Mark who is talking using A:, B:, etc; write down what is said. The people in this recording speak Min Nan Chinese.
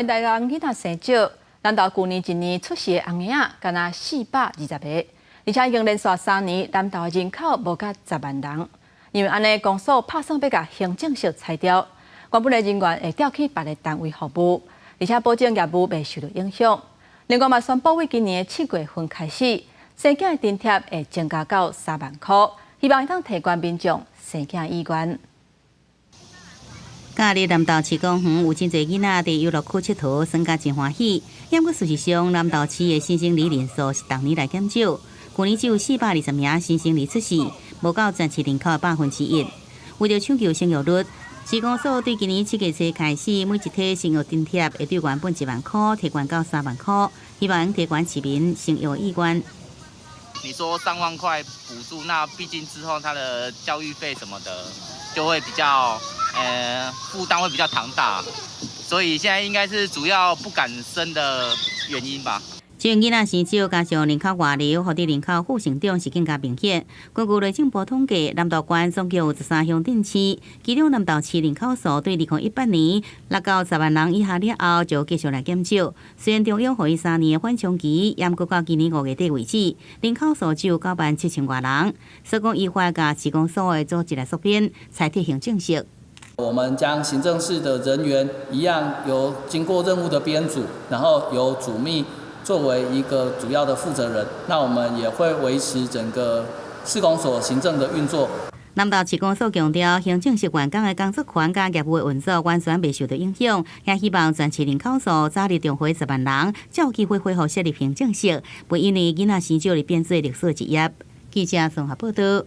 A: 台南囡仔生少，南投舊年一年出世的紅嬰仔，干焦420個，而且已經連續3年，南投人口無甲10萬人。因為按呢，公所拍算欲共行政室裁掉，原本的人員會調去別个單位服務，而且保證業務袂受到影響。另外嘛，宣布對今年7月份開始，生囝的津貼會增加到3萬箍，希望會當提懸民眾生囝意願。
B: 假日南投市公園有真濟囡仔佇遊樂區𨑨迌，耍甲真歡喜。不過事實上，南投市的新生兒人數是逐年來減少，舊年只有420名新生兒出世，無夠全市人口的1%。為著搶救生育率，市公所對今年7月初開始，每一體生育津貼會對原本1萬箍提懸到3萬箍，希望提懸市民生育意願。
C: 你說3萬塊補助，那畢竟之後他的教育費什麼的就會比較，負擔會比較龐大，所以現在應該是主要不敢生的原因吧。
B: 這囡仔生少，加上人口外流，予人口負成長是更加明顯。根據內政部統計，南投縣總共有13鄉鎮市，其中南投市人口數對2018年6到10萬人以下了後，就繼續來減少。雖然中央予伊3年的緩衝期，毋過到今年5月底為止，人口數只有9萬7千外人。所以講依法共市公所的組織來縮編，裁撤行政室。
D: 我們將行政室的人員一樣，由經過任務的編組，然後由主秘作為一個主要的負責人，那我們也會維持整個市公所行政的運作。
B: 南投市公所強調，行政室員工的工作權佮業務的運作完全袂受到影響，也希望全市人口數早日重回10萬人，才有機會恢復設立行政室，袂因為囡仔生少而變做歷史一頁。記者綜合報道。